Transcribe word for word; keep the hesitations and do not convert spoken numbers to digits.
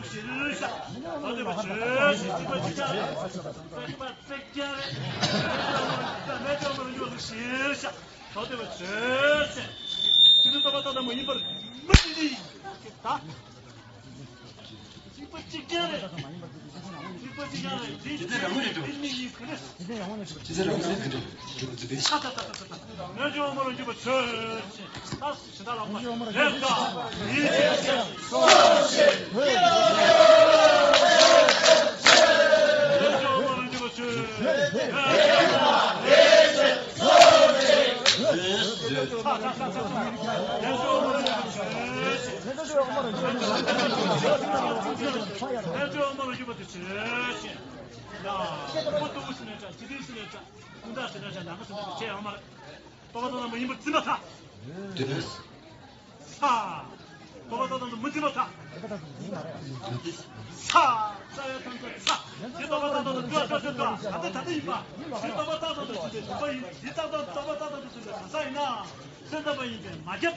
ལུགས་ཞེས་བྱ། ད་ལྟ་བ་ཆོས་ཅན། གཅིག་པ་གཅིག་རྐྱང་རེད། གཅིག་པ་གཅིག་རྐྱང་རེད། རྣལ་འབྱོར་མ་ལུགས་ཞེས་བྱ། ད་ལྟ་བ་ཆོས་ཅན། ཆོས་ཅན་རྟོགས་པ་རྟག་དང་མ་ཡིན་པར་མི་འདི་ནི། ད། གཅིག་པ་གཅིག་རྐྱང་རེད། གཅིག་པ་གཅིག་རྐྱང་རེད། དེ་དེ་རང་རེད་དོ། དེ་མི་ཡིན་ཁོ་ནས། དེ་དེ་རང་རེད་དོ། ཆ་ཆ་ཆ་ཆ་ཆ། རྣལ་འབྱོར་མ་ལ་འཇུག་པ་ཆོས་ཅན། ད་ཇི་ལྟར་ལགས་པ། ལེགས་དང་ཡིད་ཆེས་ཆེ། རྣལ་འབྱོར་མ་ལ་འཇུག་པ་ཆོས་ཅན། ལེགས་དང་ཡིད་ཆེས་ཆེ། རྟོགས་པ་རྟག་དང་མ་ཡིན་པར་འཛིན་པར་ཐལ། ཚ། རྟོགས་པ་རྟག་དང་མི་འཛིན་པར་ཐལ། ཚ། རྩ་བའི་དོན་དུ་ཚ། དེ་རྟོགས་པ་རྟག་དང་དུ་འདུ་བ་ཆོས་ཅན། ད་ལྟ་ད་ལྟ་ཡིན་པ། དེ་རྟོགས་པ་རྟག་དང་དུ་འདུ་བ་ཡིན། དེ་རྟག་དང་རྟོགས་པ་རྟག་དང་དུ་འདུ་བ་གང་ཟག་ཡིན་ན། སེམས་ཙམ་པ་ཡིན་ཏེ་མ་ཁྱབ།